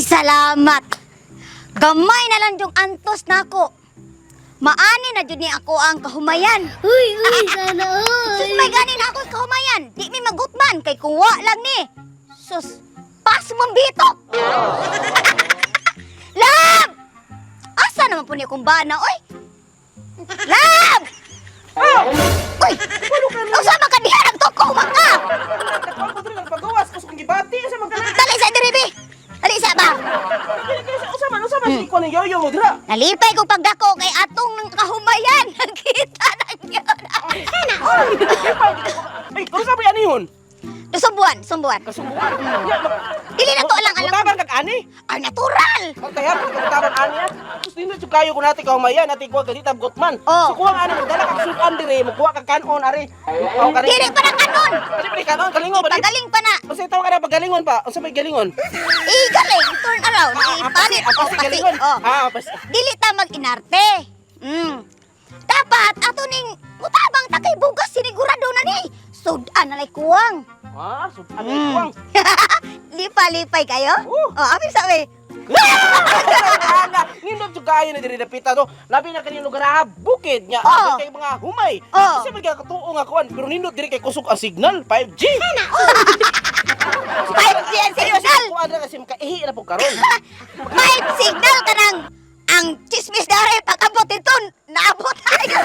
Ay, salamat. Gamay na lang yung antos nako. Maani na jud ni ako ang kahumayan. Uy, uy, sana all. Sus, may gani na ako kahumayan. Di mi magutman kay kuwa lang ni. Sus, pas mong bitok. Love! Asa naman po ni akong bana, oy? Love! Uy! Usa man ka diha nagtuko man ka. Nagpagawas ko diri, nagpagawas ko sa kong gibati sa mga Dali sa diri bi. Dali sa ba. Usa man si ko ni yoyo mo dira. Nalipay ko pagdako kay atong nang kahumayan. Nakita na yun. Ay, kung sa ani yun? Sumbuan, sumbuan. Kasumbuan. Ya, Dili na to alang alang. Mutabang kag ani. Ay, natural. Kaya mutabang ani ah. Sus dino jud kayo kun nati kahumayan nati kuha ganita gutman. Oh. So kuha ani mo dala kag sukan dire, mo kuha kag kanon ari. Aw kari. Dili pa na kanon. Dili pa ni kanon kalingo ba di? Pagaling pa na. Unsa tawag ka na pagalingon pa? Unsa may galingon? Igaling, turn around. Ipalit. Ah, pasi galingon. Oh. Ah, pasi. Dili ta mag-inarte. Dapat ato ning mutabang ta kay bugas sinigurado na ni. Sudan na lay kuwang. Ah, sukan ni kuwang. Lipa-lipay kayo? Oo. Oh, abi sabi. Nga, nindot jud kayo na diri dapita to. Labi na kini lugar ha, bukid nya. Oo. Kay mga humay. Oo. Kasi may katuo nga kuan, pero nindot diri kay kusog ang signal 5G. 5G ang signal. Kuan ra kasi makaihi na po karon. May signal ka ng ang chismis dare pag-abot ito, naabot tayo.